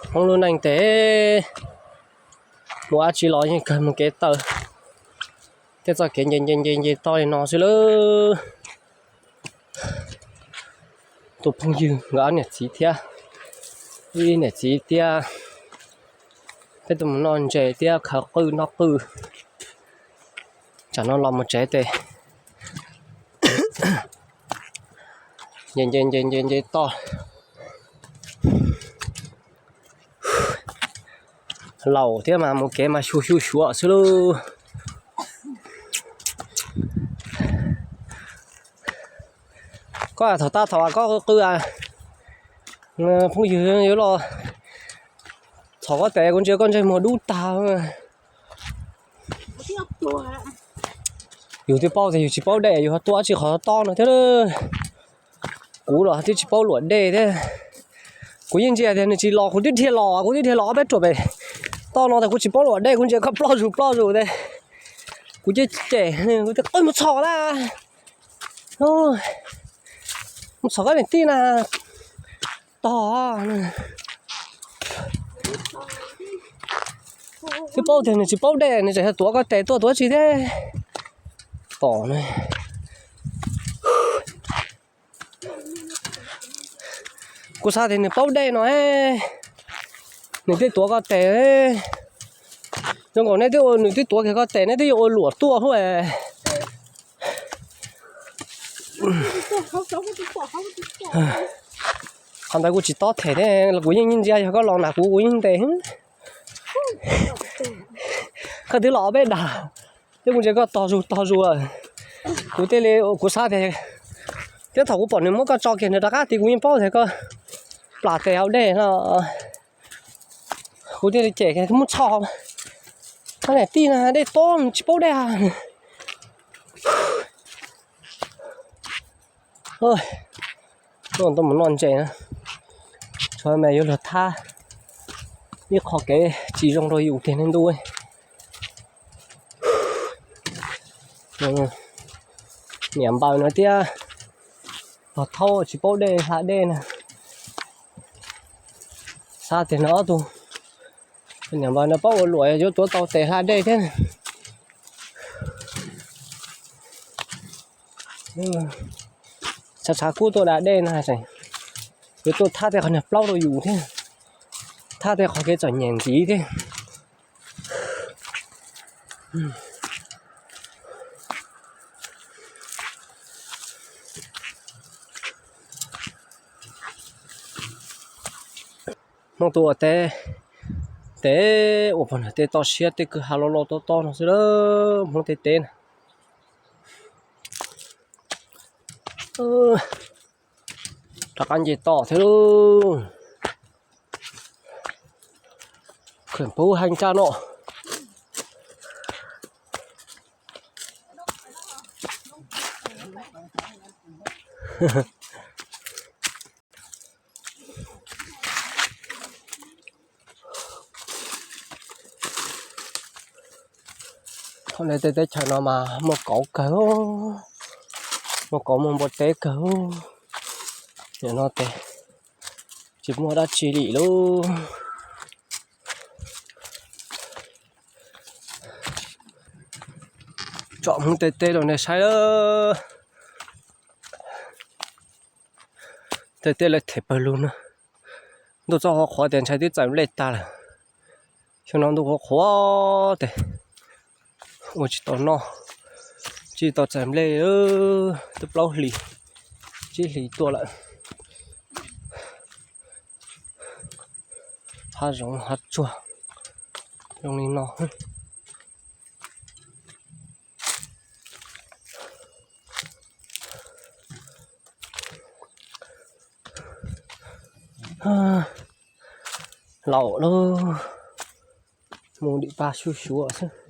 Hmoob lub neej tes mus dab tsi los yeej kawg mus kev taw, tej txoj kev nce nce nce nce toj li no xwb lawm. Tus phooj ywg nkawd ob niam txiv thiab, ib niam txiv thiab, peb tuaj mus noj ntses thiab khaws qwj noj qwj. Tsam no los mus tsev tes nce nce nce nce nce toj. Laus thiab mas mus kev mas xyu xyu xyuam xwb lauj. Koj thaum tab thaum koj qw, phooj ywg yuav los txhom koj tes kuv ntsia koj ntsej muag dub tag. Yus twb paub tias yus tsis paub dej, yus ho tuaj dab tsi qhov toj no thiab. Kuv los twb tsis paub luam dej thiab. Kuv yeej ntsia tias nws tsis los kuv twb dhia los, kuv twb dhia los ob peb ruam pem toj no tias kuv tsis paub luam dej, kuv ntsia koj ploj zus ploj zus tes kuv cem cem, kuv tias qwj mus txhom na, mus txhom koj niam tij na, tog. Twb paub tias nws tsis paub dej, nws tseem tuav koj tes tuaj tuav tsi thiab. Tom, kuv xav tias nws paub dej no, nws twb tuav koj tes. Zoo nkaus neb twb, nws twb tuav kiag koj tes, neb twb yuav ua luam tuaj hub. Qhov ntawd kuv tsis tob them thiab, kuv yeej ntsia yog koj los nram kuv, kuv yeej ntes. Koj twb los ob peb dag, thiab kuv ntsia koj tog zus tog zus lawm. Kuv thiaj li, kuv xav tias, thiab thaum kuv pom nws muab koj tso kiag nws rov qab tid kuv yeej paub tias koj plam tes hauv dej no. Kuv thiaj li cem, mus txhom koj niam tij na, dej tob tsis paub dej. Tuaj mus noj ntses na, tshuav mas yuav luag thab ib qho kev tsis zoo rau yus tiag neeg ntuj. Niam npaws no thiab, pog thaub tsis paub dej hla dej na. Xav tias nws ob tug niam npaws no paub ua luam yuav tuav tau tes hla dej thiab. Tshav tshav kub tuaj da dej no, yuav tuaj thab tej qhov niag plaub rau yus thiab, thab tej qhov kev txom nyem ntxiv thiab. Hmoob tuaj ua teb, teb ua pog nrog tej toj siab tej kwj ha loj loj tob tob no xwb lawm, Hmoob tej teb na. Rov qab nce toj thiab lauj. Khwm pub heev tshaj no. Thaum nej tej teb chaws no mas muaj kauv kawg, muaj kauv muaj npua teb kawg. Nim no ces tsis muaj dab tsi li lauj. Tsom Hmoob tej teb rau nej saib lawm. Tej teb lawv them pawg lug na. Ntuj txoj qhuav qhuav tias ntshai twb txais nplej tag lawm. Xyoo no ntuj qhuav qhuav tias ua tsis tau noj, tsis tau txais nplej, twb plaub hlis, tsib hlis tuaj lawm. Hav zoov hav tsuag zoo li no. Laus lauj, mus dim pag xyuj xyuav xwb.